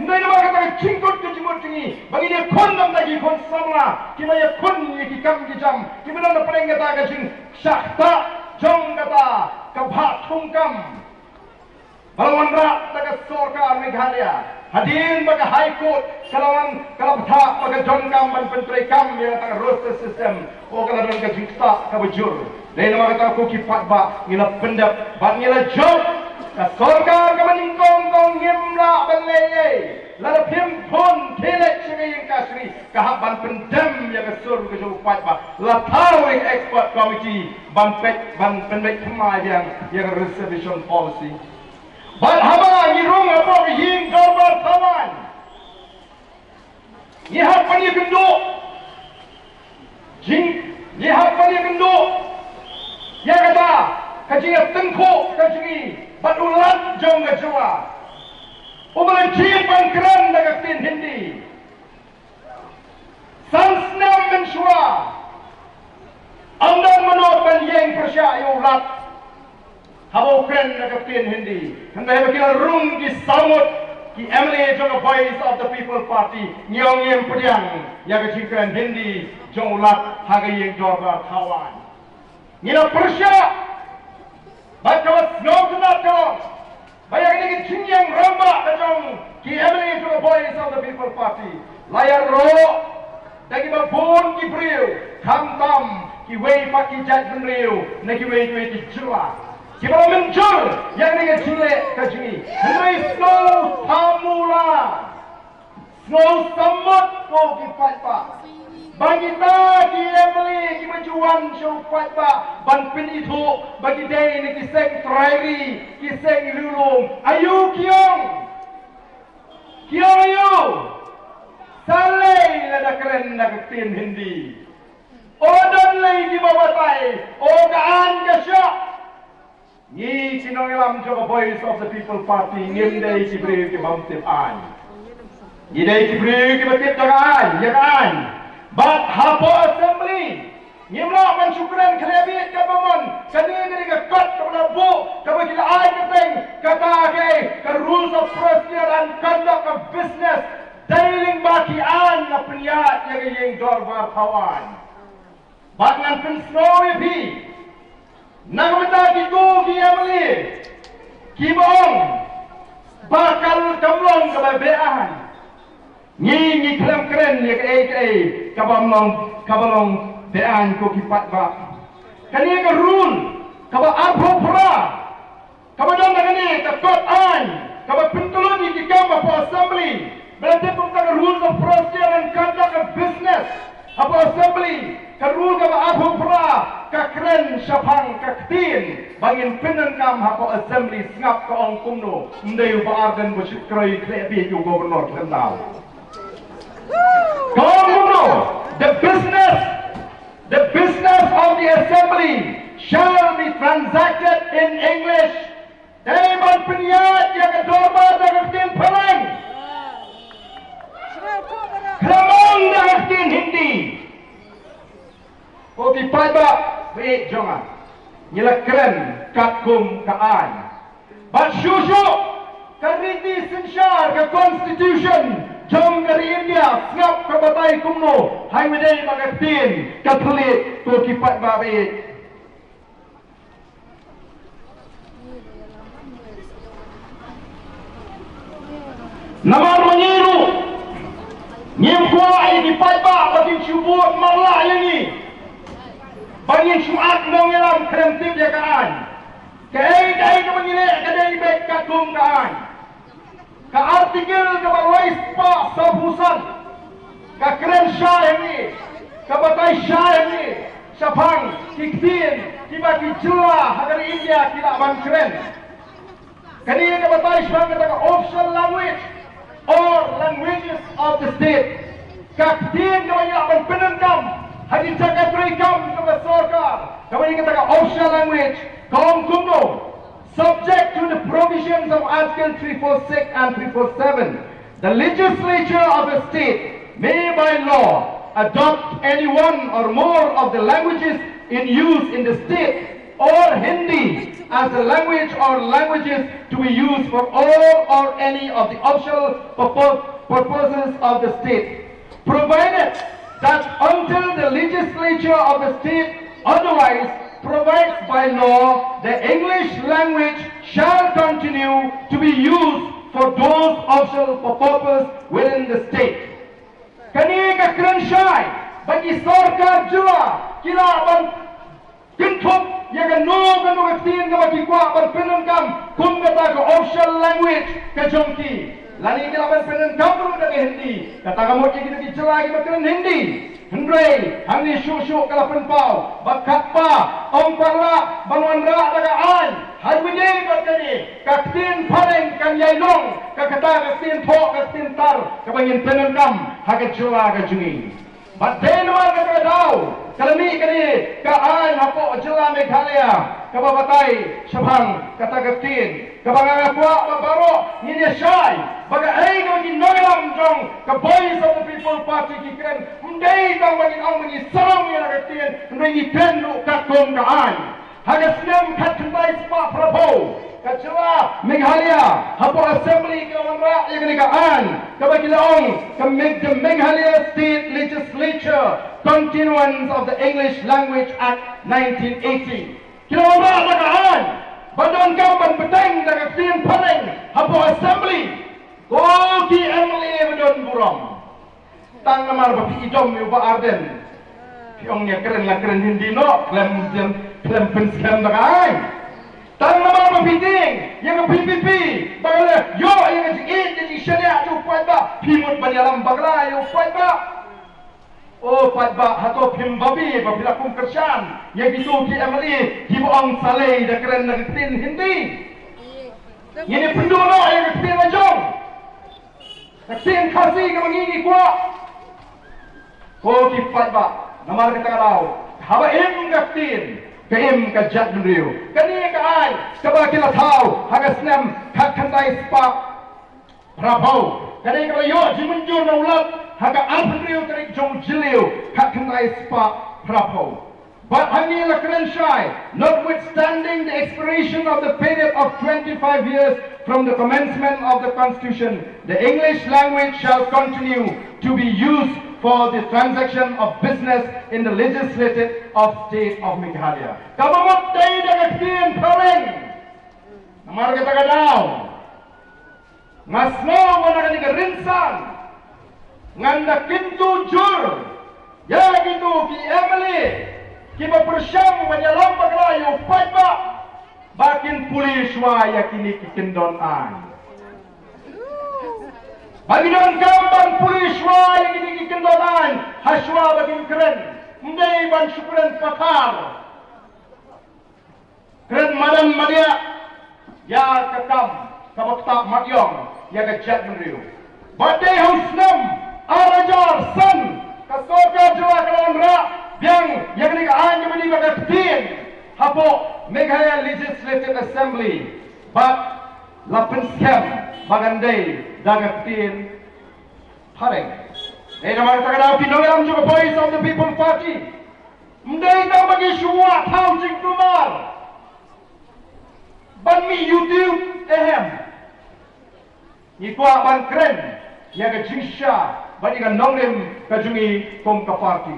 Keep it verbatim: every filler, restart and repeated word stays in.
Hynrei namar kata ka jingkut ka jingmut jong ngi ba ngin ïakhun na bynta ki khun samla kiba ïakhun ïa ki kam ki jam kiba don hapdeng kata ka jingshah ktah jong kata ka bhah thungkam ba la wanrah da ka sorkar Meghalaya. Hadien ba ka High Court ka la wan, ka la bthah ba ka donkam ban pyntreikam ïa kata ka roster system, oh, ka la don ka jingktah kaba jur. Dei namar kata ko ki paidbah, ngi la pyndep bad ngi la jop. Ka sorkar kaba nyngkong kong ngim lah ban leh ei. Lada phim khun khie leit sha ka ïing kashari, ka hap ban pyndem ïa ka sur ka jong u paidbah. La thaw ïa ka expert committee ban peit, ban pynbeit thymmai biang ïa ka reservation policy. Bad haba ngi rung hapoh ka ïing dorbar thaw aiñ, ngi hap ban ïakynduh jing, ngi hap ban ïakynduh ïa kata ka jingïatyngkhuh ka jong ngi bad u Lat jong ka jylla, uba la jied ban kren da ka ktien Hindi. San snem mynshuwa, ym don mano ban ïeng pyrshah ïa u Lat haba u kren da ka ktien Hindi. Hynrei haba ki la rung ki saw ngut ki M L A jong ka Voice of the People Party, ngi ong ngim pdiang ïa ka jingkren Hindi jong u Lat ha ka ïing dorbar thaw aiñ. Ngi la pyrshah, bad kaba sngewtynnat ka long ba ïa kane ka jingïeng rangbah ka jong ki M L A jong ka Voice of the People Party la ïaroh da kiba bun ki briew, khamtam kiwei pat ki jaitbynriew na kiwei kiwei ki jylla, kiba la mynjur ïa kane ka jingleh ka jong ngi. Hynrei sngewthuh mo la, sngewthuh mo ko ki paidbah, ba kita ki M L A kiba ju wan sha u paidbah ban pynithuh ba ki dei na ki seng trai ri, ki seng riewlum. Aïu ki ong? Ki ong aïu? Sa lei lada kren da ka ktien Hindi. O don lei kiba batai, o ka aiñ ka shah. Ngi ki nongïalam jong ka Voice of the People Party ngim dei ki briew ki bym tip aiñ. Ngi dei ki briew kiba tip da ka aiñ, ïa ka aiñ. Bad hapoh Assembly ngim lah ban shu kren khlieh bieit katba mon. Kane ka dei ka kot kaba la buh, kaba ki la ai kyrteng kata ka, ka Rules of Procedure and Conduct of Business. Dei lyngba ki aiñ la pynïaid ïa ka ïing dorbar thaw aiñ. Bad ngan pynsngew ïa phi na ka bynta kito ki M L A kiba ong ba ka kam long kaba beaiñ. Ngi, ngi khlem kren ïa kaei kaei kaba ym long, kaba long beaiñ ko ki paidbah. Kane ka rule kaba arphew phra kaba don ha kane ka kot aiñ kaba pyntlot ïa ki kam hapoh Assembly, ba la tip kum ka Rules of Procedure and Conduct of Business hapoh Assembly, ka rule kaba arphew phra ka kren shaphang ka ktien ba ngin pyndonkam hapoh Assembly. Sngap ka ong kumno, ym dei u Bah Ardent ba shu kroi khlieh bieit ïa u Governor khlem daw. Ka ong kumno, the business The business of the assembly shall be transacted in English. Dei ban pynïaid ïa ka dorbar da ka ktien phareng. Khlem da ka ktien Hindi. Ko ki paidbah ba ïeit jong nga, ngi la kren katkum ka aiñ. Bad shuh shuh ka riti synshar, ka constitution jong ka ri India sngap ka batai kumno, ha kaba ïadei bad ka ktien ka thylliej, ko ki paidbah ba ïeit. Namar ma ngi ruh ngim kwah ïa ki paidbah ba kin shu bud marlah ïa ngi, ba ngin shu act nongïalam khlem tip ïa ka aiñ. Kaei kaei kaba ngi leh ka dei beit katkum ka aiñ. Ka article kaba lai spah sawphew san ka kren shai hangne, ka batai shai hangne shaphang ki ktien kiba ki jylla ha ka ri India ki lah ban kren. Kane ka batai shaphang kata ka official language or languages of the state. Ka ktien kaba ngi lah ban pyndonkam ha ki jaka treikam kaba sorkar, kaba dei kata ka official language, ka ong kumno. Subject to the provisions of Article three four six and three four seven, the legislature of a state may by law adopt any one or more of the languages in use in the state or Hindi as a language or languages to be used for all or any of the official purpo- purposes of the state, provided that until the legislature of the state otherwise provides by law, the English language shall continue to be used for those official purposes within the state. Kane ka kren shai ba ki sorkar jylla ki lah ban kynthup ïa kano kano ka ktien kaba ki kwah ban pyndonkam kum kata ka official language ka jong ki. Lane ki lah ban pyndonkam ruh da ka Hindi. Kata ka mut ïa kita ki jylla kiba kren Hindi. Hynrei hangne shuh shuh ka la pynpaw ba katba ym pat lah ban wanrah da ka aiñ, ha kaba ïadei bad kane ka ktien phareng kan ïai long ka kata ka ktien thoh, ka ktien tar kaba ngin pyndonkam ha ka jylla ka jong ngi. Bad dei namar kata ka daw ka la mih kane ka aiñ hapoh jylla Meghalaya kaba batai shaphang kata ka ktien, kaba nga kwah ba baroh ngin ïa shai ba kaei kaba ki nongïalam jong ka Voice of the People Party ki kren, ym dei tang ba ngin ong ba ngi sarong ïa la ka ktien, hynrei ngi kren ruh katkum ka aiñ. Ha ka snem khatkhyndai spah phraphew, ka jylla Meghalaya hapoh Assembly ka la wanrah ïa kane ka aiñ kaba ki la ong ka Meg- the Meghalaya State Legislature Continuance of the English Language Act nineteen eighty. Ki la wanrah da ka aiñ ba donkam ban bteng da ka ktien phareng hapoh Assembly. Ko ki M L A ba don burom, tang namar ba phi i dom ïa u Bah Ardent, phi ong ïa kren la kren Hindi noh, khlem khlem khlem pynskhem da ka aiñ. Tang namar ba phi tieng ïa ka V P P ba ka la ïoh ïa ka jingïeit, ïa ka jingshaniah jong u paidbah, phi mut ban ïalam bakla ïa u paidbah. O paidbah, hato phim babe ba phi la kum kyrshan ïa kito ki M L A kiba ong sa lei da kren da ka ktien Hindi? Ngin ïa pynduh noh ïa ka ktien la jong, ka ktien Khasi kaba ngi ngi kwah. Ko ki paidbah, namar kata ka daw haba im ka ktien ka im ka jaitbynriew. Kane ka aiñ kaba ki la thaw ha ka snem khatkhyndai spah phraphew. Kane ka la ïoh jingmynjur na u Lat ha ka arphew hynriew tarik jong u Jylliew khatkhyndai spah phraphew. Bad hangne la kren shai, notwithstanding the expiration of the period of twenty-five years from the commencement of the Constitution, the English language shall continue to be used for the transaction of business in the legislative of state of Meghalaya. Kaba mut dei da ka ktien phareng. Namar kata ka daw nga sngew ba na kane ka rynsan ngan da kyntu jur ïa kito ki M L A kiba pyrshang ban ïalam bakla ïa u paidbah ba kin pule shuwa ïa kine ki kyndon aiñ. Ba ki donkam ban pule shuwa ïa kine ki kyndon aiñ ha shuwa ba kin kren. Ym dei ban shu kren pathar, kren madan madiah ïa ka kam kaba ktah mat ïong ïa ka jaitbynriew. Bad dei ha u snem ar hajar san ka sorkar jylla ka la wanrah biang ïa kane ka aiñ kaba ïadei bad ka ktien hapoh Meghalaya Legislative Assembly. Bad la pynskhem ba kan dei da ka ktien phareng. Dei namar kata ka daw ki nongïalam jong ka Voice of the People Party, ym dei tang ba ngi shu wah thaw jingkulmar ban mih YouTube, ehem. Ngi kwah ban kren ïa ka jingshisha bad ïa ka nongrim ka jong ngi kum ka party.